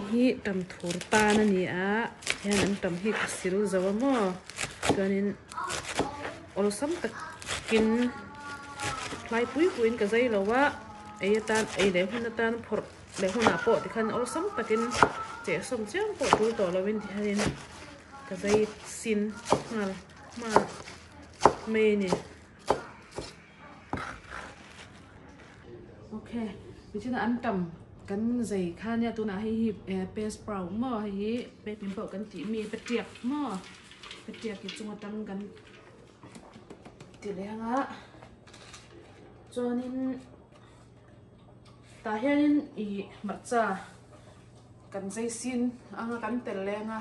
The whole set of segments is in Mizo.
Hei hi tamthur tan a ni a hian an tam hi ka sil zo a maw chuanin awlsam takin hlai pui puiin ka zai lo a ei atan ei leh hun atan phawrh leh hunah pawh tikhan awlsam takin chehsawm chiam pawh tul tawh lovin tihianin ka zai sin nghal nghal mai a ni. Ok tichuan an tam kan zai kha nia tunah hei hi eh paste brown maw hei hi pepin pawh kan tih mi petiak maw petiak hi chung atang kan ti leh anga chuanin tah hianin ih hmarcha kan zai sin anga kan tel leh anga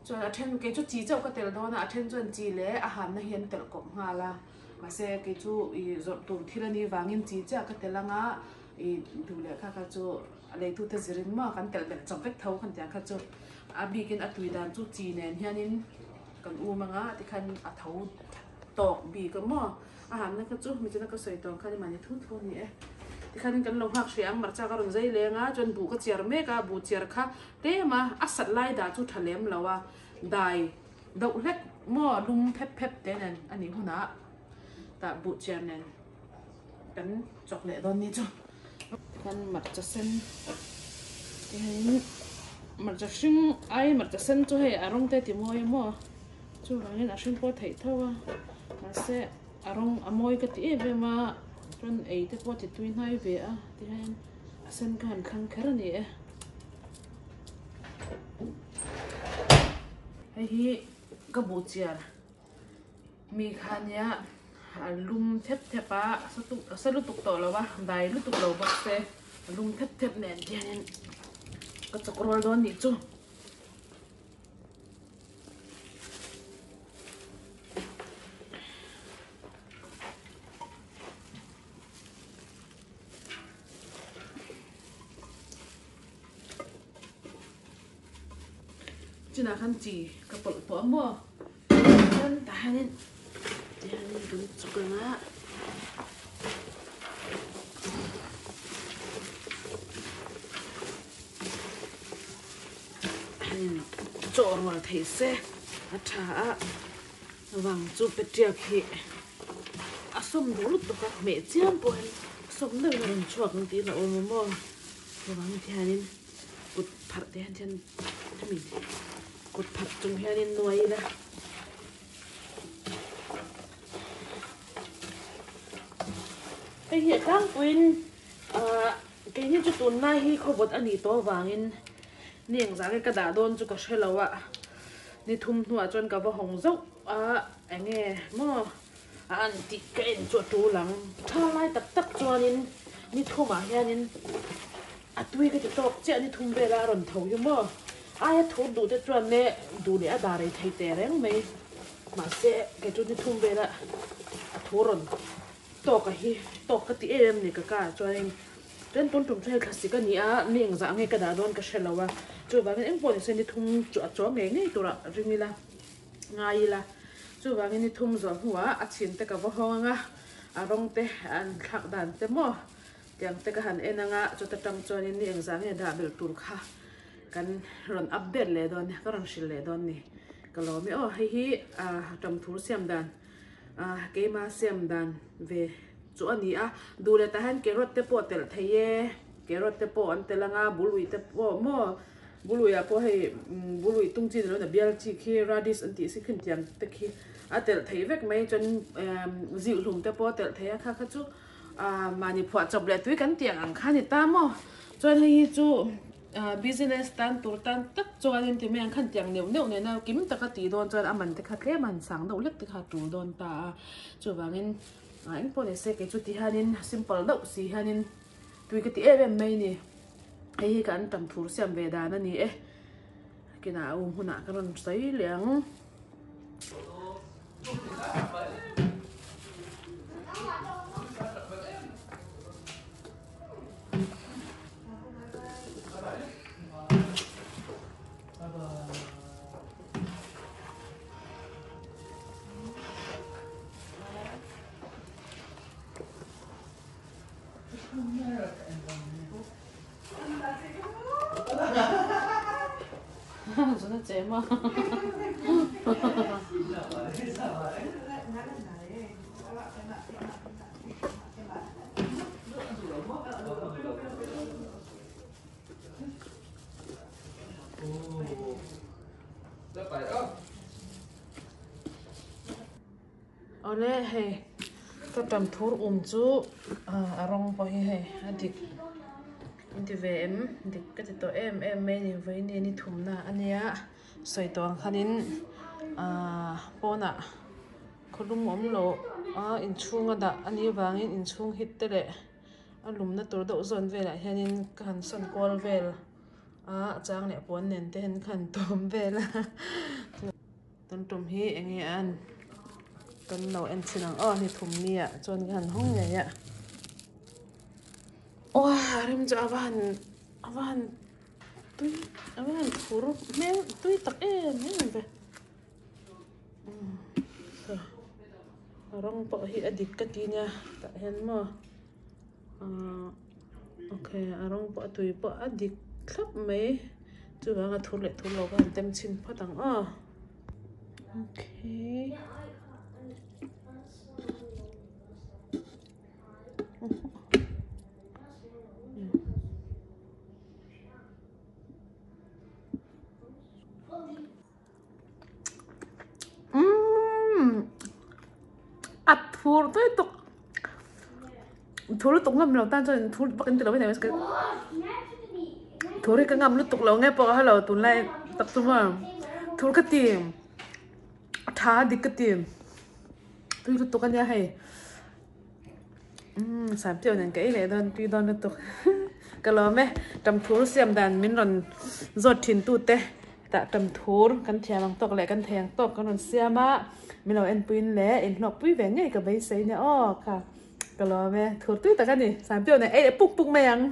chuan a then kei chu chi chauh ka tel dawn a a then chuan chi leh a hanna hi an telh kawp nghal a. Mahse kei chu ih zawrh tur thil a nih vangin chi chiah ka tel anga ih duh leh kha kha chu a leitute zirin maw kan telh belh chawp vek tho khan tiang kha chu a bikin a tui dan chu chi nen hianin kan um anga tikhan a tho tawk bik a maw a hanna kha chu michina ka sawi tawng khan mahni thu thu a ni e tikhanin kan lo nghak hreh ang hmarcha ka rawn zai leng a chuan buh ka chiar mek a buh chiar kha tlem a a sat lai dah chu tha lem lo a dai Doh hlek maw lum phep phep te nen a nih hunah tah buh chiar nen kan chawk leh dawn ni chu. Tikhan hmarcha sen tihian hmarcha hring ai hmarcha sen chu hei a rawng te ti mawi a maw chuvangin a hring pawh a theih tho a mahse a rawng a mawi ka ti em em a chuan ei te pawh a ti tui hnai ve a tihian a sen kha han thlang kher a ni e. Hei hi ka buh chiar mi kha nia a lum thep thep a a sa lutuk tawh lo a dai lutuk lo bawk se a lum thep thep nen hianin ka chawk rual dawn nih chu. Chinah khan chi ka pawlh tawh a maw chuan tah hianin tihianin kan chuk ang a chaw rual theih se a tha a vang chu petiak hi a sawm duh lutuk a hmeh chiam pawh hian sawm deuhin a rawn chhuak ang tih a awm a maw chuvang hianin kut pharh te hian hian hemi kut pharh chung hianin nuai ila hei hi a tlangpuiin ah keini chu tunlai hi khawvawt a nih tawh avangin ni engzah nge ka dah dawn chu ka hre lo a ni thum hnuah chuan ka va hawng zauh a enge maw a an tih ka en chu a tul ang tha lai tak tak chuanin ni thumah hianin a tui ka ti tawk chiah ni thum vela a rawn tho hi maw aia thur duh te chuan ne duh leh a dah rei thei teh reng mai mahse kei chu ni thum vela a thur rawn tawk a hi tawk ka ti em em ni ka ka ah chuanin chuan tun tum chu hei thlasik a ni a ni engzah nge ka dah dawn ka hre lo a chuvangin engpawh nise ni thum chu a chuang ngei ngei turah ring ila. Ngai ila, chuvangin ni thum zawh hnuah a chhin te ka va hawng anga, a rawng te an thlak dan te maw tiang te ka han en anga, chuta tang chuanin ni engzah nge dah belh tur kha kan rawn update leh dawn ka rawn hrilh leh dawn ni. Ka lawm e aw, hei hi tamthur siam dan keima siam dan ve chu a ni a, duh leh tah hian carrot te pawh telh thei e, carrot te pawh an telh anga, bului te pawh maw. Buluiah pawh hei bului tung chi ni lo na bial chi khi radish an tih si khin tiang te khi a telh theih vek mai chuan zilh hlum te pawh a telh theih a kha kha chu mahni phuah chawp leh tui kan tih ang kha a ni ta maw chuan hei hi chu business tan tur tan tak chuanin ti mai ang khan tiang neuh neuh nena kim taka tih dawn chuan a man te kha tlem a han sang deuh hlek te kha a tul dawn ta a chuvangin engpawh ni se kei chu ti hianin simple deuh si hianin tui ka ti em em mai a ni. Hei hi kan tam thur siam ve dan a ni e. Kinah a um hunah ka rawn sawi leh ang. zun a che maw? Awle hei ka tam thur um chu a rawng pawh hi hei a dik in ti ve em dik ka ti tawh em em mai a ni vawiin ni thumna a nia sawi tawh ang khanin ahh pawnah khawlum awm loh a inchhunga dah a nih avangin inchhung hit te leh a lumna tur deuh zawn velah hianin ka han sawn kual vel a a chang leh puan nen te hian ka han tawm vel a. Tun tum hi eng nge an kan lo en chhin ang aw ni thum ni ah chuan ka han hawng ngei a aw rem chu a va han a va han tui a va han thur hmel tui tak em em ve a rawng pawh hi a dik ka ti nia tah hian maw ahh okay a rawng pawh a tui pawh a dik thlap mai chuvang a thur leh thur lo ka han tem chhin phawt ang aw okay umm a thur tui tuk thur lutuk ngam lo tan chuan thur vak in ti lo mai thei thur hi ka ngam lutuk lo nge pawh ka hre lo tunlai tak chu maw thur ka ti a tha a dik ka ti tui lutuk a nia hei umm samteuh nen ka ei leh dawn tui dawn lutuk ka lawm e tam thur siam dan min rawn zawt thin tu te tah tam thur kan thiam ang tawk leh kan thei ang tawk kan rawn siam a min lo enpuiin leh inhlawkpui ve ngei ka beisei nia aw kha. Ka lawm e, thur tui tak a ni. Sampiau nen ei leh puk puk mai ang.